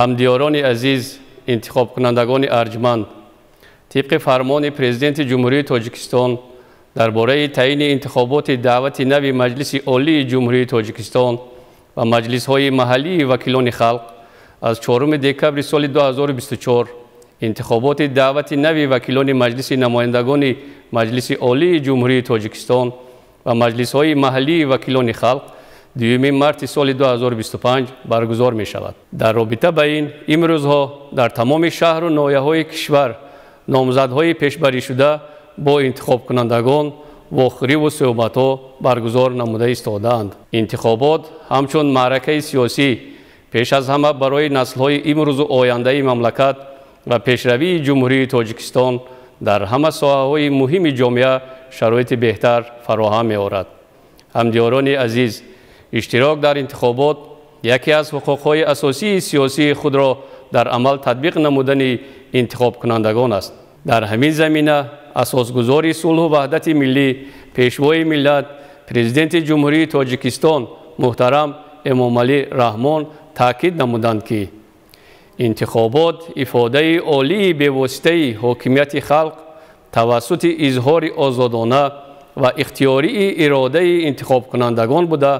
Ҳамдиёрони азиз, интихобкунандагони арҷманд, тибқи фармони Президенти Ҷумҳурии Тоҷикистон дар бораи таъини интихоботи даъвати нави Маҷлиси Олии Ҷумҳурии Тоҷикистон ва маҷлисҳои маҳаллии вакилони халқ аз 4 декабри соли 2024 интихоботи даъвати нави вакилони Маҷлиси намояндагони Маҷлиси Олии Ҷумҳурии Тоҷикистон ва маҷлисҳои маҳаллии вакилони халқ 2 марти соли 2025 баргузор мешавад. Дар робита ба ин имрӯзҳо дар тамоми шаҳру ноҳияҳои кишвар номзадҳои пешбарӣшуда бо интихобкунандагон вохӯриву суҳбатҳо баргузор намуда истодаанд. Интихобот ҳамчун маъракаи сиёсӣ пеш аз ҳама барои наслҳои имрӯзу ояндаи мамлакат ва пешравии Ҷумҳурии Тоҷикистон дар ҳама соҳаҳои муҳими ҷомеа шароити беҳтар фароҳам меорад. Ҳамдиёрони азиз, иштирок дар интихобот яке аз ҳуқуқҳои асосии сиёсии худро дар амал татбиқ намудани интихобкунандагон аст. Дар ҳамин замина асосгузори сулҳу ваҳдати миллӣ, Пешвои миллат, Президенти Ҷумҳурии Тоҷикистон муҳтарам Эмомалӣ Раҳмон таъкид намуданд, ки интихобот ифодаи олии бевоситаи ҳокимияти халқ тавассути изҳори озодона ва ихтиёрии иродаи интихобкунандагон буда,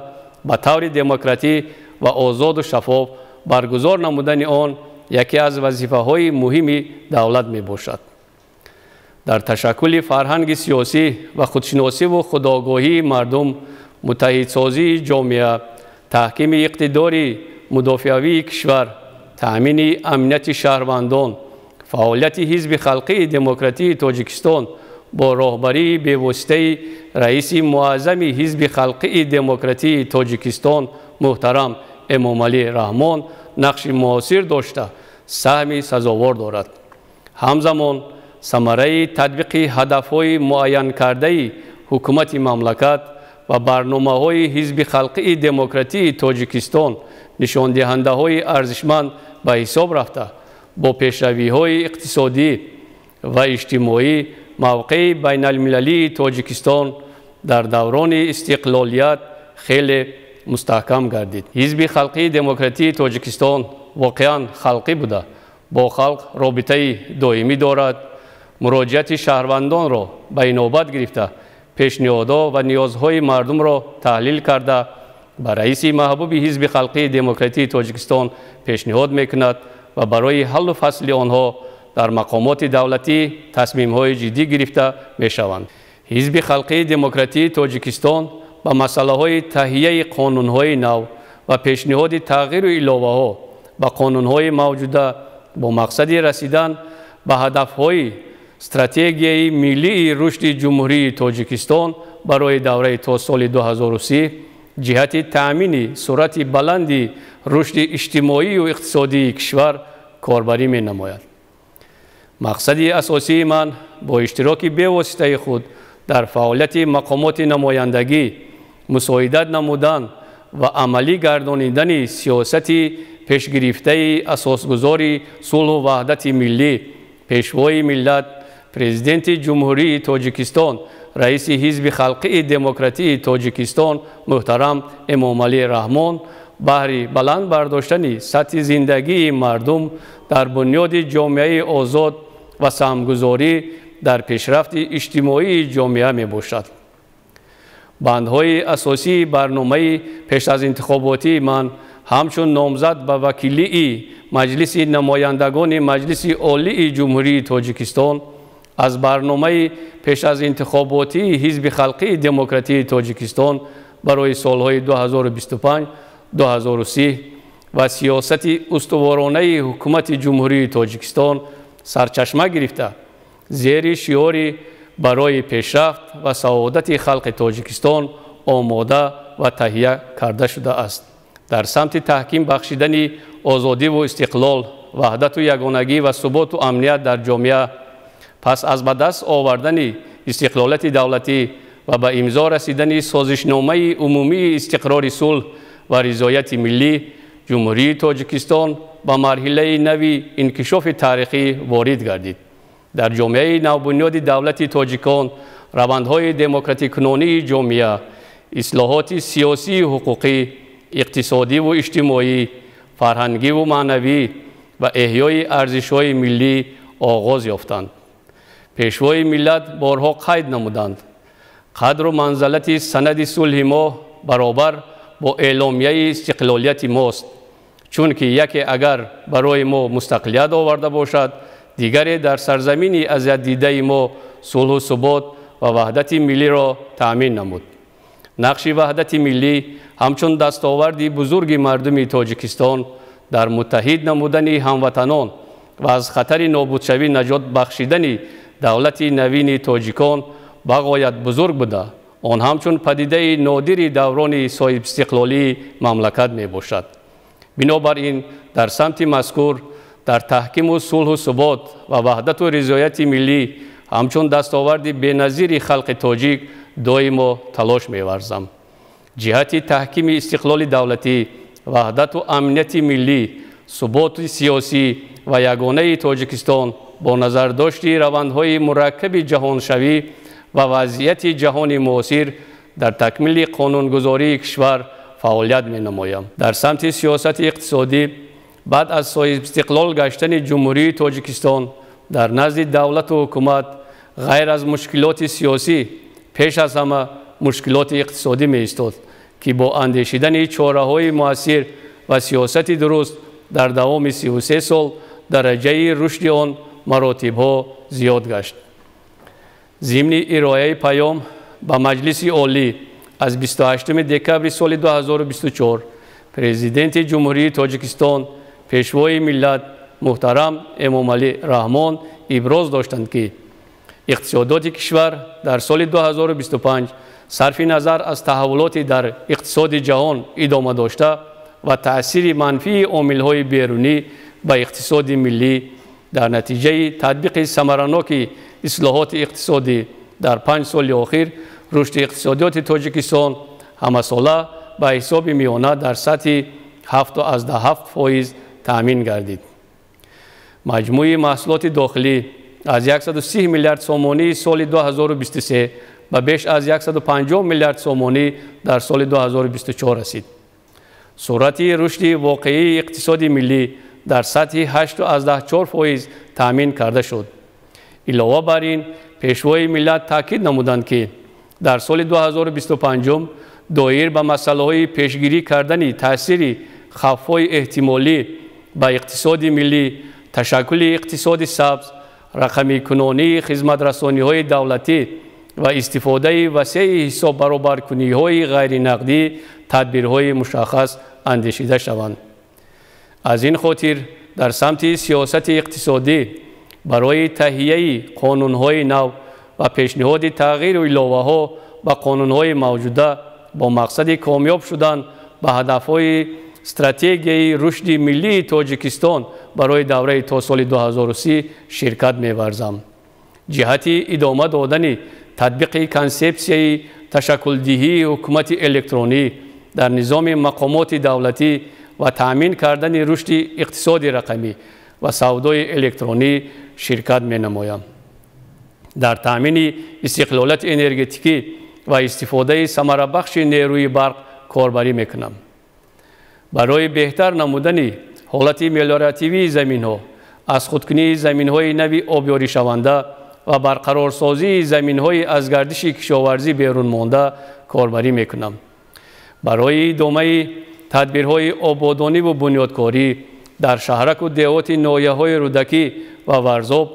ба таври демократӣ ва озоду шаффоф баргузор намудани он яке аз вазифаҳои муҳими давлат мебошад. Дар ташаккули фарҳанги сиёсӣ ва худшиносиву худогоҳии мардум, муттаҳидсозии ҷомеа, таҳкими иқтидори мудофиавии кишвар, таъмини амнияти шаҳрвандон, фаъолияти Ҳизби Халқии Демократии Тоҷикистон бо роҳбарии бевоситаи раиси муаззами Ҳизби Халқии Демократии Тоҷикистон муҳтарам Эмомалӣ Раҳмон нақши муосир дошта, саҳми сазовор дорад. Ҳамзамон самараи татбиқи ҳадафҳои муайянкардаи ҳукумати мамлакат ва барномаҳои Ҳизби Халқии Демократии Тоҷикистон нишондиҳандаҳои арзишманд ба ҳисоб рафта, бо пешравиҳои иқтисодӣ ва иҷтимоӣ мавқеи байналмилалии Тоҷикистон дар даврони истиқлолият хеле мустаҳкам гардид. Ҳизби Халқии Демократии Тоҷикистон воқеан халқӣ буда, бо халқ робитаи доимӣ дорад, муроҷиати шаҳрвандонро ба инобат гирифта, пешниҳодҳо ва ниёзҳои мардумро таҳлил карда, ба раиси маҳбуби Ҳизби Халқии Демократии Тоҷикистон пешниҳод мекунад ва барои ҳаллу фасли онҳо дар мақомоти давлатӣ тасмимҳои ҷиддӣ гирифта мешаванд. Ҳизби Халқии Демократии Тоҷикистон ба масъалаҳои таҳияи қонунҳои нав ва пешниҳоди тағйиру иловаҳо ба қонунҳои мавҷуда бо мақсади расидан ба ҳадафҳои стратегияи миллии рушди Ҷумҳурии Тоҷикистон барои давраи то соли 2030 ҷиҳати таъмини суръати баланди рушди иҷтимоию иқтисодии кишвар корбарӣ менамояд. Мақсади асосии ман бо иштироки бевоситаи худ дар фаъолияти мақомоти намояндагӣ, мусоидат намудан ва амалӣ гардонидани сиёсати пешгирифтаи асосгузори сулҳу ваҳдати миллӣ, Пешвои миллат, Президенти Ҷумҳурии Тоҷикистон, раиси Ҳизби Халқии Демократии Тоҷикистон муҳтарам Эмомалӣ Раҳмон баҳри баланд бардоштани сатҳи зиндагии мардум дар бунёди ҷомеаи озод ва саҳмгузорӣ дар пешрафти иҷтимоии ҷомеа мебошад. Бандҳои асосии барномаи пеш аз интихоботии ман ҳамчун номзад ба вакилии Маҷлиси намояндагони Маҷлиси Олии Ҷумҳурии Тоҷикистон аз барномаи пеш аз интихоботии Ҳизби Халқии Демократии Тоҷикистон барои солҳои 2025-2030 ва сиёсати устуворонаи ҳукумати Ҷумҳурии Тоҷикистон сарчашма гирифта, зери шиори барои пешрафт ва саодати халқи Тоҷикистон омода ва таҳия карда шудааст. Дар самти таҳким бахшидани озодиву истиқлол, ваҳдату ягонагӣ ва суботу амният дар ҷомеа, пас аз ба даст овардани истиқлолияти давлатӣ ва ба имзо расидани созишномаи умумии истиқрори сулҳ ва ризояти миллӣ, Ҷумҳурии Тоҷикистон ба марҳилаи нави инкишофи таърихӣ ворид гардид. Дар ҷомеаи навбунёди давлати тоҷикон равандҳои демократикунонии ҷомеа, ислоҳоти сиёсию ҳуқуқӣ, иқтисодиву иҷтимоӣ, фарҳангиву маънавӣ ва эҳёи арзишҳои миллӣ оғоз ёфтанд. Пешвои миллат борҳо қайд намуданд: қадру манзалати санади сулҳи мо баробар бо эъломияи истиқлолияти мост, чунки яке агар барои мо мустақилият оварда бошад, дигаре дар сарзамини азиятдидаи мо сулҳу субот ва ваҳдати миллиро таъмин намуд. Нақши ваҳдати миллӣ ҳамчун дастоварди бузурги мардуми Тоҷикистон дар муттаҳид намудани ҳамватанон ва аз хатари нобудшавӣ наҷот бахшидани давлати навини тоҷикон бағоят бузург буда, он ҳамчун падидаи нодири даврони соҳибистиқлолии мамлакат мебошад. Бинобар ин, дар самти мазкур дар таҳкиму сулҳу субот ва ваҳдату ризояти миллӣ ҳамчун дастоварди беназири халқи тоҷик доимо талош меварзам. Ҷиҳати таҳкими истиқлоли давлатӣ, ваҳдату амнияти миллӣ, суботи сиёсӣ ва ягонаи Тоҷикистон бо назардошти равандҳои мураккаби ҷаҳоншавӣ ва вазъияти ҷаҳони муосир дар такмили қонунгузории кишвар фаъолият менамоям. Дар самти сиёсати иқтисодӣ баъд аз соҳибистиқлол гаштани Ҷумҳурии Тоҷикистон дар назди давлату ҳукумат ғайр аз мушкилоти сиёсӣ пеш аз ҳама мушкилоти иқтисодӣ меистод, ки бо андешидани чораҳои муассир ва сиёсати дуруст дар давоми 33 сол дараҷаи рушди он маротибҳо зиёд гашт. Зимни ироаи паём ба Маҷлиси Олӣ аз 28 декабри соли 2024 Президенти Ҷумҳурии Тоҷикистон, Пешвои миллат муҳтарам Эмомалӣ Раҳмон иброз доштанд, ки иқтисодиёти кишвар дар соли 2025 сарфи назар аз таҳаввулоти дар иқтисоди ҷаҳон идома дошта ва таъсири манфии омилҳои берунӣ ба иқтисоди миллӣ дар натиҷаи татбиқи самараноки ислоҳоти иқтисодӣ дар 5 соли охир рушди иқтисодиёти Тоҷикистон ҳамасола ба ҳисоби миёна дар сатҳи 7,7% таъмин гардид. Маҷмӯи маҳсулоти дохилӣ аз 130 миллиард сомонии соли 2023 ба беш аз 150 миллиард сомонӣ дар соли 2024 расид. Суръати рушди воқеии иқтисоди миллӣ дар сатҳи 8,4% таъмин карда шуд. Илова бар ин, Пешвои миллат таъкид намуданд, ки дар соли 2025 доир ба масъалаҳои пешгирӣ кардани таъсири хавфҳои эҳтимолӣ ба иқтисоди миллӣ, ташаккули иқтисоди сабз, рақамикунонии хизматрасониҳои давлатӣ ва истифодаи васеи ҳисоббаробаркуниҳои ғайринақдӣ тадбирҳои мушаххас андешида шаванд. Аз ин хотир дар самти сиёсати иқтисодӣ барои таҳияи қонунҳои нав ва пешниҳоди тағйиру иловаҳо ба қонунҳои мавҷуда бо мақсади комёб шудан ба ҳадафҳои стратегияи рушди миллии Тоҷикистон барои давраи то соли 2030 ширкат меварзам. Ҷиҳати идома додани татбиқи консепсияи ташаккулдиҳии ҳукумати электронӣ дар низоми мақомоти давлатӣ ва таъмин кардани рушди иқтисоди рақамӣ ва савдои электронӣ ширкат менамоям. Дар таъмини истиқлолияти энергетикӣ ва истифодаи самарабахши нерӯи барқ корбарӣ мекунам. Барои беҳтар намудани ҳолати мелиоративии заминҳо, аз худкунии заминҳои нави обёришаванда ва барқарорсозии заминҳои аз гардиши кишоварзӣ берун монда корбарӣ мекунам. Барои идомаи тадбирҳои ободониву бунёдкорӣ дар шаҳраку деҳоти ноҳияҳои Рӯдакӣ ва Варзоб,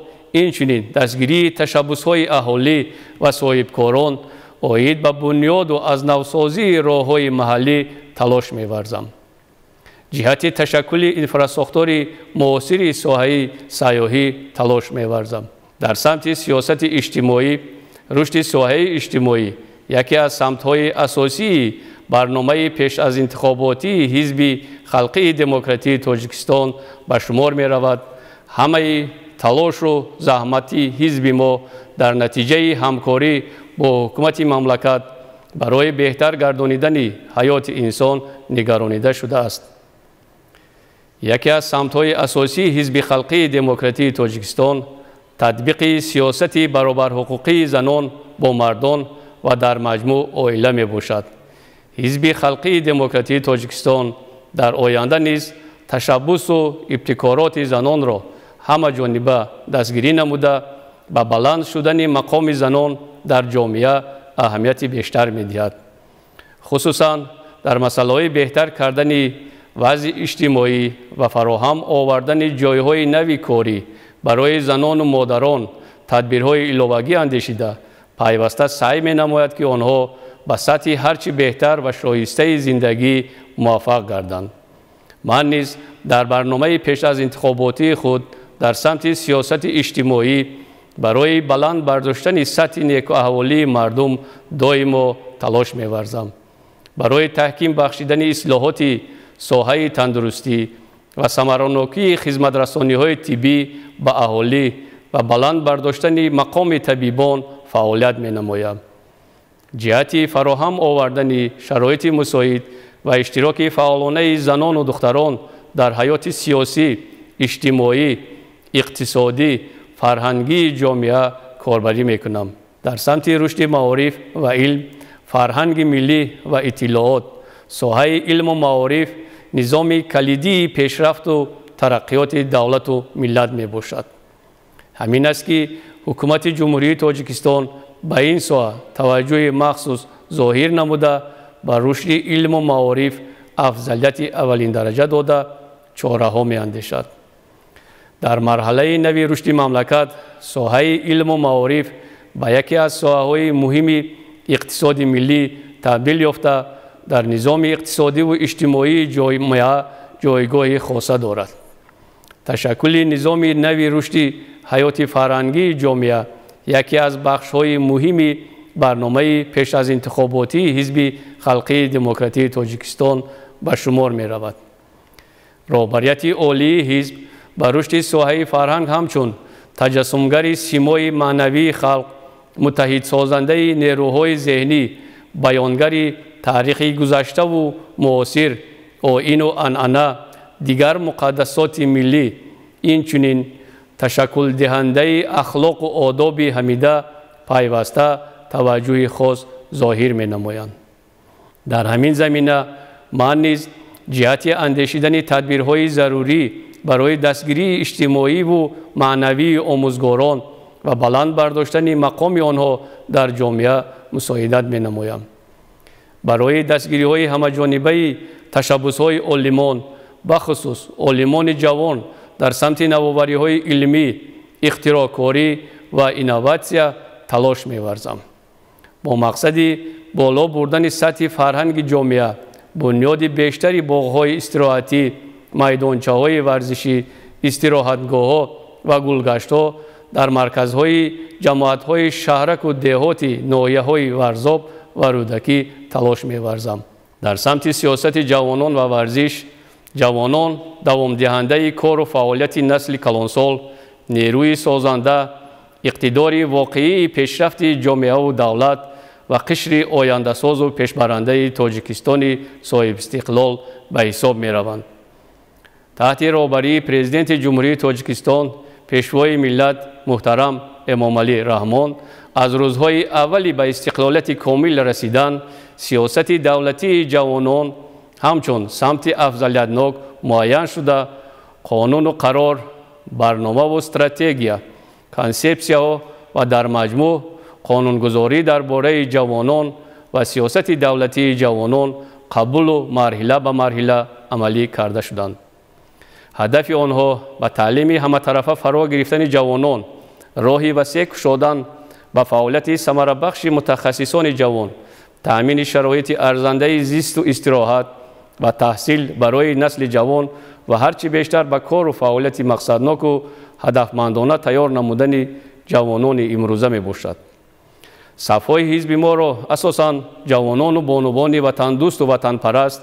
инчунин дастгирии ташаббусҳои аҳолӣ ва соҳибкорон оид ба бунёду аз навсозии роҳҳои маҳаллӣ талош меварзам. Ҷиҳати ташаккули инфрасохтори муосири соҳаи сайёҳӣ талош меварзам. Дар самти сиёсати иҷтимоӣ, рушди соҳаи иҷтимоӣ яке аз самтҳои асосии барномаи пеш аз интихоботии Ҳизби Халқии Демократии Тоҷикистон ба шумор меравад. Ҳамаи талошу заҳмати ҳизби мо дар натиҷаи ҳамкорӣ бо ҳукумати мамлакат барои беҳтар гардонидани ҳаёти инсон нигаронида шудааст. Яке аз самтҳои асосии Ҳизби Халқии Демократии Тоҷикистон татбиқи сиёсати баробарҳуқуқии занон бо мардон ва дар маҷмӯъ оила мебошад. Ҳизби Халқии Демократии Тоҷикистон дар оянда низ ташаббусу ибтикороти занонро ҳамаҷониба дастгирӣ намуда, ба баланд шудани мақоми занон дар ҷомеа аҳамияти бештар медиҳад. Хусусан дар масъалаҳои беҳтар кардани вазъи иҷтимоӣ ва фароҳам овардани ҷойҳои нави корӣ барои занону модарон тадбирҳои иловагӣ андешида, пайваста саъй менамояд, ки онҳо ба сатҳи ҳарчи беҳтар ва шоистаи зиндагӣ муваффақ гарданд. Ман низ дар барномаи пеш аз интихоботии худ дар самти сиёсати иҷтимоӣ барои баланд бардоштани сатҳи некуаҳволии мардум доимо талош меварзам. Барои таҳким бахшидани ислоҳоти соҳаи тандурустӣ ва самаранокии хизматрасониҳои тиббӣ ба аҳолӣ ва баланд бардоштани мақоми табибон фаъолият менамоям. Ҷиҳати фароҳам овардани шароити мусоид ва иштироки фаъолонаи занону духтарон дар ҳаёти сиёсӣ, иҷтимоӣ, иқтисодӣ, фарҳангии ҷомеа корбарӣ мекунам. Дар самти рушди маориф ва илм, фарҳанги миллӣ ва иттилоот, соҳаи илму маориф низоми калидии пешрафту тараққиёти давлату миллат мебошад. Ҳамин аст, ки ҳукумати Ҷумҳурии Тоҷикистон ба ин соҳа таваҷҷӯҳи махсус зоҳир намуда, ба рушди илму маориф афзалияти аввалиндараҷа дода, чораҳо меандешад. Дар марҳалаи нави рушди мамлакат соҳаи илму маориф ба яке аз соҳаҳои муҳими иқтисоди миллӣ табдил ёфта, дар низоми иқтисодиву иҷтимоии ҷомеа ҷойгоҳи хоса дорад. Ташаккули низоми нави рушди ҳаёти фарҳангии ҷомеа яке аз бахшҳои муҳими барномаи пеш аз интихоботии Ҳизби Халқии Демократии Тоҷикистон ба шумор меравад. Роҳбарияти олии ҳизб ба рушди соҳаи фарҳанг ҳамчун таҷассумгари симои маънавии халқ, муттаҳидсозандаи нерӯҳои зеҳнӣ, баёнгари таърихи гузаштаву муосир, оину анъана, дигар муқаддасоти миллӣ, инчунин ташаккулдиҳандаи ахлоқу одоби ҳамида пайваста таваҷҷӯҳи хос зоҳир менамоянд. Дар ҳамин замина ман низ ҷиҳати андешидани тадбирҳои зарурӣ барои дастгирии иҷтимоиву маънавии омӯзгорон ва баланд бардоштани мақоми онҳо дар ҷомеа мусоидат менамоям. Барои дастгириҳои ҳамаҷонибаи ташаббусҳои олимон, бахусус олимони ҷавон дар самти навовариҳои илмӣ, ихтироъкорӣ ва инноватсия талош меварзам. Бо мақсади боло бурдани сатҳи фарҳанги ҷомеа, бунёди бештари боғҳои истироҳатӣ, майдончаҳои варзишӣ, истироҳатгоҳҳо ва гулгаштҳо дар марказҳои ҷамоатҳои шаҳраку деҳоти ноҳияҳои Варзоб ва Рӯдакӣ талош меварзам. Дар самти сиёсати ҷавонон ва варзиш, ҷавонон давомдиҳандаи кору фаъолияти насли калонсол, нерӯи созанда, иқтидори воқеии пешрафти ҷомеаву давлат ва қишри ояндасозу пешбарандаи Тоҷикистони соҳибистиқлол ба ҳисоб мераванд. Таҳти роҳбарии Президенти Ҷумҳурии Тоҷикистон, Пешвои миллат муҳтарам Эмомалӣ Раҳмон аз рӯзҳои аввали ба истиқлолияти комил расидан сиёсати давлатии ҷавонон ҳамчун самти афзалиятнок муайян шуда, қонуну қарор, барномаву стратегия, консепсияҳо ва дар маҷмӯъ қонунгузорӣ дар бораи ҷавонон ва сиёсати давлатии ҷавонон қабулу марҳила ба марҳила амалӣ карда шуданд. Ҳадафи онҳо ба таълими ҳаматарафа фаро гирифтани ҷавонон, роҳи васеъ кушодан ба фаъолияти самарабахши мутахассисони ҷавон, таъмини шароити арзандаи зисту истироҳат ва таҳсил барои насли ҷавон ва ҳарчи бештар ба кору фаъолияти мақсадноку ҳадафмандона тайёр намудани ҷавонони имрӯза мебошад. Сафҳои ҳизби моро асосан ҷавонону бонувони ватандӯсту ватанпараст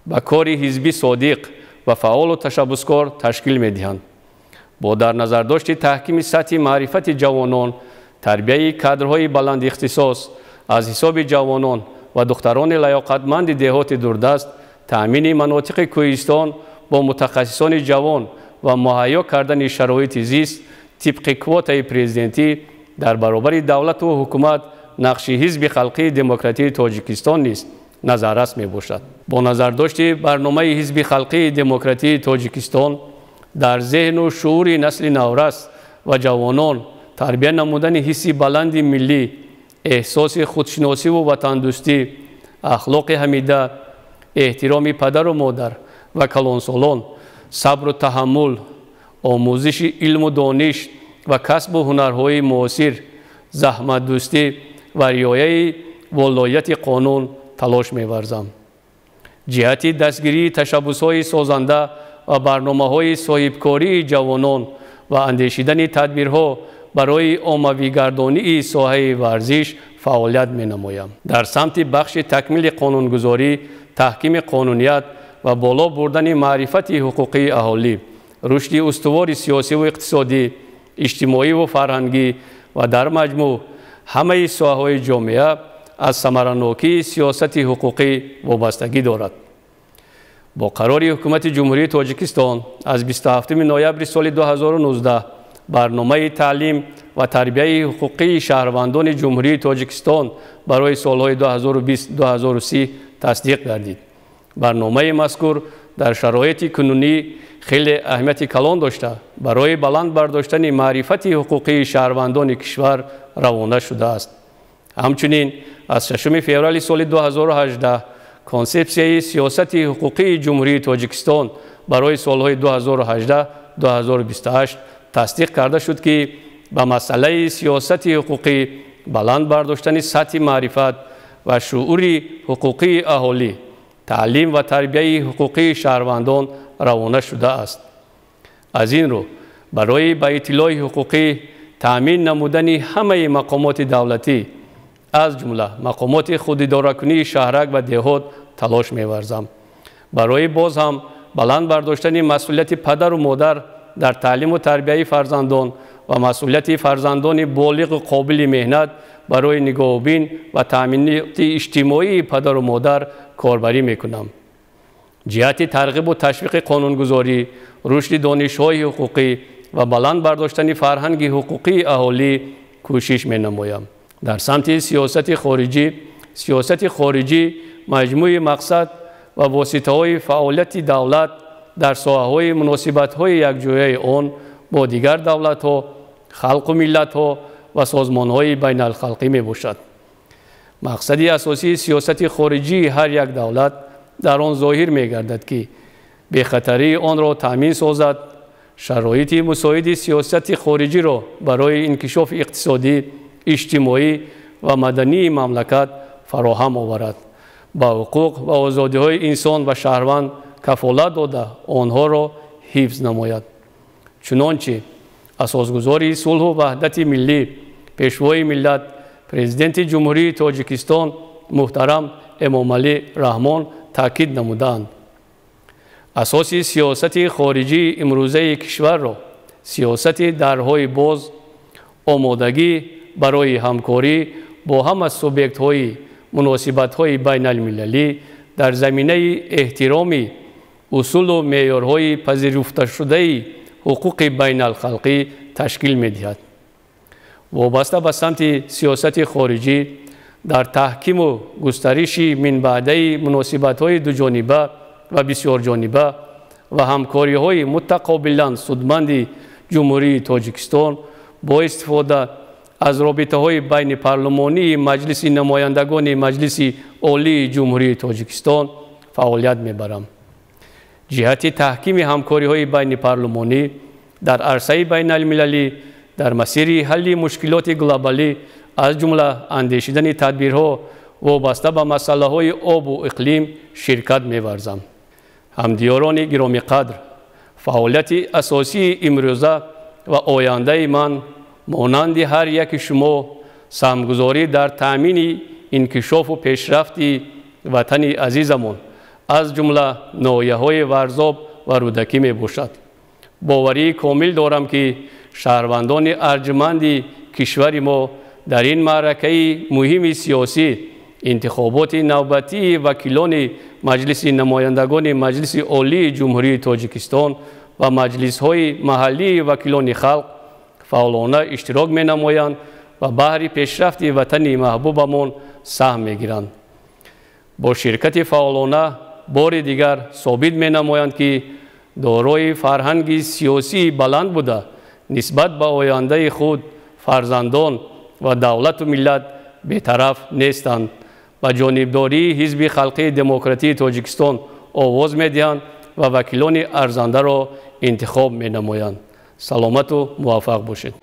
ба кори ҳизбӣ содиқ ва фаъолу ташаббускор ташкил медиҳанд. Бо дар назардошти таҳкими сатҳи маърифати ҷавонон, тарбияи кадрҳои баландихтисос аз ҳисоби ҷавонон ва духтарони лаёқатманди деҳоти дурдаст, таъмини манотиқи кӯҳистон бо мутахассисони ҷавон ва муҳайё кардани шароити зист тибқи квотаи президентӣ дар баробари давлату ҳукумат нақши Ҳизби Халқии Демократии Тоҷикистон низ Назаррас мебошад. Бо назардошти барномаи Ҳизби Халқии Демократии Тоҷикистон дар зеҳну шуури насли наврас ва ҷавонон тарбия намудани ҳисси баланди миллӣ, эҳсоси худшиносиву ватандӯстӣ, ахлоқи ҳамида, эҳтироми падару модар ва калонсолон, сабру таҳаммул, омӯзиши илму дониш ва касбу ҳунарҳои муосир, заҳматдӯстӣ ва риояи волояти қонун талош меварзам. Ҷиҳати дастгирии ташаббусҳои созанда ва барномаҳои соҳибкории ҷавонон ва андешидани тадбирҳо барои оммавигардонии соҳаи варзиш фаъолият менамоям. Дар самти бахши такмили қонунгузорӣ, таҳкими қонуният ва боло бурдани маърифати ҳуқуқии аҳолӣ, рушди устувори сиёсиву иқтисодӣ, иҷтимоиву фарҳангӣ ва дар маҷмӯъ ҳамаи соҳаҳои ҷомеа аз самаранокии сиёсати ҳуқуқӣ вобастагӣ дорад. Бо қарори Ҳукумати Ҷумҳурии Тоҷикистон аз 27 ноябри соли 2019 барномаи таълим ва тарбияи ҳуқуқии шаҳрвандони Ҷумҳурии Тоҷикистон барои солҳои 2020-2030 тасдиқ гардид. Барномаи мазкур дар шароити кунунӣ хеле аҳамияти калон дошта, барои баланд бардоштани маърифати ҳуқуқии шаҳрвандони кишвар равона шудааст. Ҳамчунин аз 6 феврали соли 2018 консепсияи сиёсати ҳуқуқии Ҷумҳурии Тоҷикистон барои солҳои 2018-2028 тасдиқ карда шуд, ки ба масъалаи сиёсати ҳуқуқӣ, баланд бардоштани сатҳи маърифат ва шуури ҳуқуқии аҳолӣ, таълим ва тарбияи ҳуқуқии шаҳрвандон равона шудааст. Аз ин рӯ барои ба иттилои ҳуқуқӣ таъмин намудани ҳамаи мақомоти давлатӣ, аз ҷумла мақомоти худидоракунии шаҳрак ва деҳот талош меварзам. Барои боз ҳам баланд бардоштани масъулияти падару модар дар таълиму тарбияи фарзандон ва масъулияти фарзандони болиғу қобили меҳнат барои нигоҳубин ва таъминоти иҷтимоии падару модар корбарӣ мекунам. Ҷиҳати тарғибу ташвиқи қонунгузорӣ, рушди донишҳои ҳуқуқӣ ва баланд бардоштани фарҳанги ҳуқуқии аҳолӣ кӯшиш менамоям. Дар самти сиёсати хориҷӣ, сиёсати хориҷӣ маҷмӯи мақсад ва воситаҳои фаъолияти давлат дар соҳаҳои муносибатҳои якҷояи он бо дигар давлатҳо, халқу миллатҳо ва созмонҳои байналхалқӣ мебошад. Мақсади асосии сиёсати хориҷии ҳар як давлат дар он зоҳир мегардад, ки бехатарии онро таъмин созад, шароити мусоиди сиёсати хориҷиро барои инкишофи иқтисодӣ, иҷтимоӣ ва мадании мамлакат фароҳам оварад, ба ҳуқуқ ва озодиҳои инсон ва шаҳрванд кафолат дода онҳоро ҳифз намояд. Чунончи асосгузори сулҳу ваҳдати миллӣ, пешвои миллат, Президенти Ҷумҳурии Тоҷикистон муҳтарам Эмомалӣ Раҳмон таъкид намуданд, асоси сиёсати хориҷии имрӯзаи кишварро сиёсати дарҳои боз, омодагӣ барои ҳамкорӣ бо ҳама субъектҳои муносибатҳои байналмилалӣ дар заминаи эҳтироми усулу меъёрҳои пазируфташудаи ҳуқуқи байналхалқӣ ташкил медиҳад. Вобаста ба самти сиёсати хориҷӣ дар таҳкиму густариши минбаъдаи муносибатҳои дуҷониба ва бисёрҷониба ва ҳамкориҳои мутақобилан судманди Ҷумҳурии Тоҷикистон бо истифода аз робитаҳои байнипарлумонии Маҷлиси намояндагони Маҷлиси Олии Ҷумҳурии Тоҷикистон фаъолият мебарам. Ҷиҳати таҳкими ҳамкориҳои байнипарлумонӣ дар арсаи байналмилалӣ дар масири ҳалли мушкилоти глобалӣ, аз ҷумла андешидани тадбирҳо вобаста ба масъалаҳои обу иқлим ширкат меварзам. Ҳамдиёрони гиромиқадр, фаъолияти асосии имрӯза ва ояндаи ман монанди ҳар яки шумо саҳмгузорӣ дар таъмини инкишофу пешрафти ватани азизамон, аз ҷумла ноҳияҳои Варзоб ва Рӯдакӣ мебошад. Боварии комил дорам, ки шаҳрвандони арҷманди кишвари мо дар ин маъракаи муҳими сиёсӣ, интихоботи навбатии вакилони Маҷлиси намояндагони Маҷлиси Олии Ҷумҳурии Тоҷикистон ва маҷлисҳои маҳаллии вакилони халқ фаъолона иштирок менамоянд ва баҳри пешрафти ватани маҳбубамон саҳм мегиранд. Бо ширкати фаъолона бори дигар собит менамоянд, ки дорои фарҳанги сиёсии баланд буда, нисбат ба ояндаи худ, фарзандон ва давлату миллат бетараф нестанд, ба ҷонибдории Ҳизби Халқии Демократии Тоҷикистон овоз медиҳанд ва вакилони арзандаро интихоб менамоянд. Саломату муваффақ бошед.